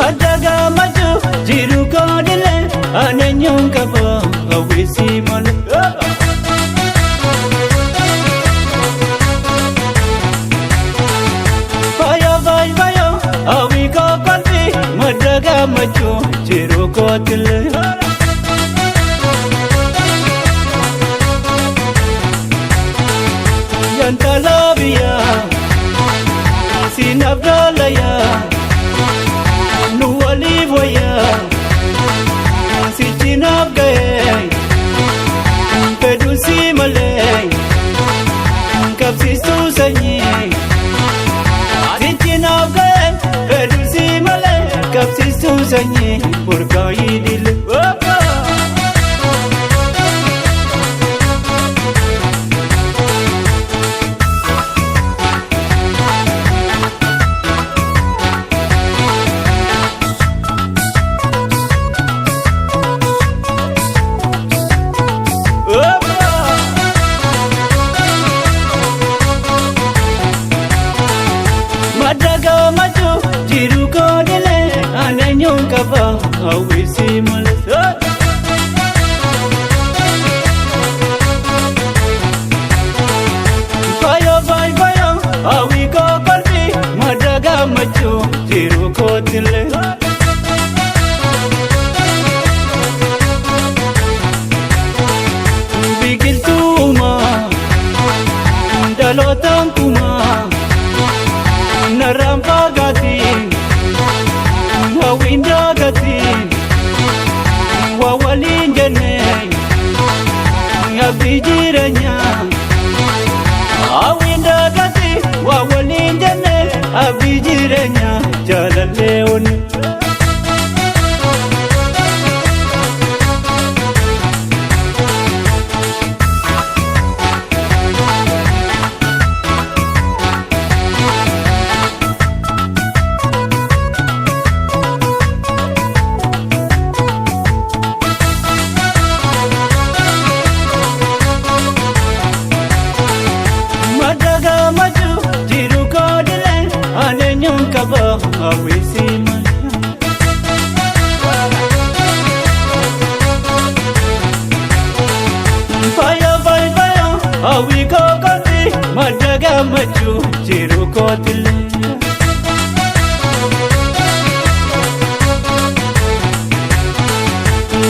Madda gammachuu jiru koodilee aneenyuun qaba hawwisii malee. Faaya faaya faaya hawwii koo qalbii madda gammachuu jiru koodilee. Yantala biyyaa sinaaf gaalayaa nu waliif wayyaa sichinaaf ga'ee fedhu si malee qabsiistuu sanyii sichinaaf ga'ee fedhu si malee qabsiistuu sanyii burqaayii dile. Madda gammachuu jiru koodilee aneenyuun qaba hawwisii malee. Faaya faaya faaya hawwii koo qalbii madda gammachuu jiru koodilee. Biqiltuumaa dhalootaan kumaa. Narraan fagaatiin hawwiin daagatiin waa waliin jennee abdii jireenyaa. Hawwiin daagatiin waa waliin jennee abdii jireenyaa jaalallee onne. Madda gammachuu jiru koodilee aneenyuun qaba hawwisii malee. Faaya faaya faaya hawwii koo qalbii madda gammachuu jiru koodilee.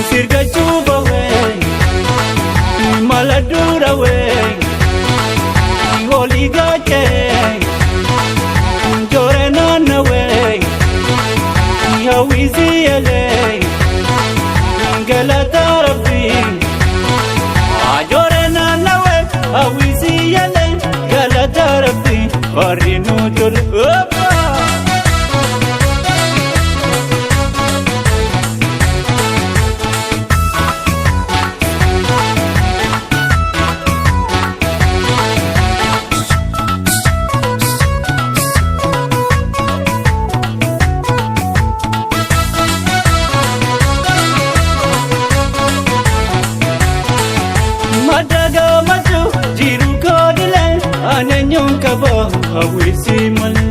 Sirgachuu bawee mala dura wee. Oligache jore nanawe hawisi ele galata rabbi jore nanawe hawisi ele galata rabbi farinu tol. Madda gammachuu jiru koodilee aneenyuun qaba hawwisii malee.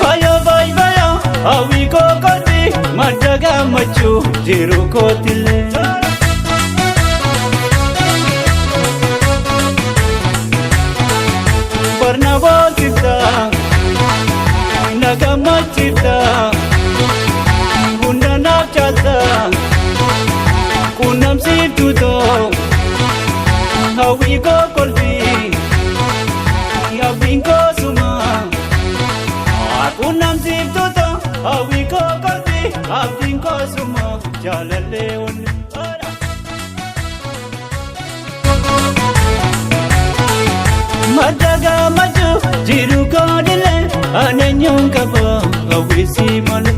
Faaya faaya faaya hawwii koo qalbii madda gammachuu jiru koodilee. Barna boonsiftaa na gammachiiftaa. Hunda naaf caalta quunnamsiiftuu too hawwii koo kolfii abdiin koo suma quunnamsiiftuu too hawwii koo kolfii abdiin koo suma jaalallee onne. Madda gammachuu jiru koodilee aneenyuun qaba hawwisii malee.